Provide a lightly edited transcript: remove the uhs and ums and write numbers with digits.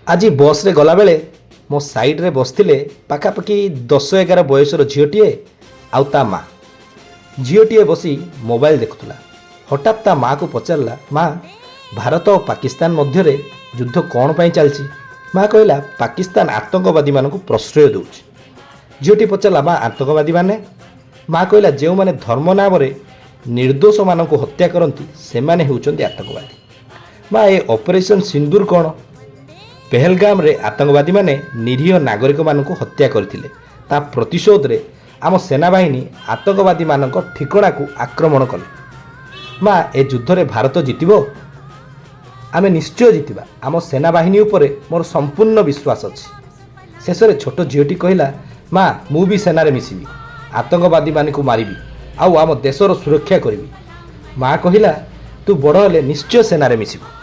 ଆଜି ବସ୍ରେ ଗଲାବେଳେ ମୋ ସାଇଡ଼୍ରେ ବସିଥିଲେ ପାଖାପାଖି 10-11 ବୟସର ଝିଅଟିଏ ଆଉ ତା ମା। ଝିଅଟିଏ ବସି ମୋବାଇଲ ଦେଖୁଥିଲା। ହଠାତ୍ ତା ମାଆକୁ ପଚାରିଲା, "ମା, ଭାରତ ଓ ପାକିସ୍ତାନ ମଧ୍ୟରେ ଯୁଦ୍ଧ କ'ଣ ପାଇଁ ଚାଲିଛି?" ମା କହିଲା, "ପାକିସ୍ତାନ ଆତଙ୍କବାଦୀମାନଙ୍କୁ ପ୍ରଶ୍ରୟ ଦେଉଛି।" ଝିଅଟି ପଚାରିଲା, "ମା, ଆତଙ୍କବାଦୀମାନେ?" ମା କହିଲା, "ଯେଉଁମାନେ ଧର୍ମ ନାମରେ ନିର୍ଦ୍ଦୋଷମାନଙ୍କୁ ହତ୍ୟା କରନ୍ତି, ସେମାନେ ହେଉଛନ୍ତି ଆତଙ୍କବାଦୀ।" ମା, ଏ ଅପରେସନ୍ ସିନ୍ଦୁର କ'ଣ? ପେହେଲଗାମରେ ଆତଙ୍କବାଦୀମାନେ ନିରୀହ ନାଗରିକମାନଙ୍କୁ ହତ୍ୟା କରିଥିଲେ। ତା ପ୍ରତିଶୋଧରେ ଆମ ସେନାବାହିନୀ ଆତଙ୍କବାଦୀମାନଙ୍କ ଠିକଣାକୁ ଆକ୍ରମଣ କଲେ। ମା, ଏ ଯୁଦ୍ଧରେ ଭାରତ ଜିତିବ? ଆମେ ନିଶ୍ଚୟ ଜିତିବା। ଆମ ସେନାବାହିନୀ ଉପରେ ମୋର ସମ୍ପୂର୍ଣ୍ଣ ବିଶ୍ୱାସ ଅଛି। ଶେଷରେ ଛୋଟ ଝିଅଟି କହିଲା, "ମା, ମୁଁ ବି ସେନାରେ ମିଶିବି, ଆତଙ୍କବାଦୀମାନଙ୍କୁ ମାରିବି ଆଉ ଆମ ଦେଶର ସୁରକ୍ଷା କରିବି।" ମା କହିଲା, "ତୁ ବଡ଼ ହେଲେ ନିଶ୍ଚୟ ସେନାରେ ମିଶିବୁ।"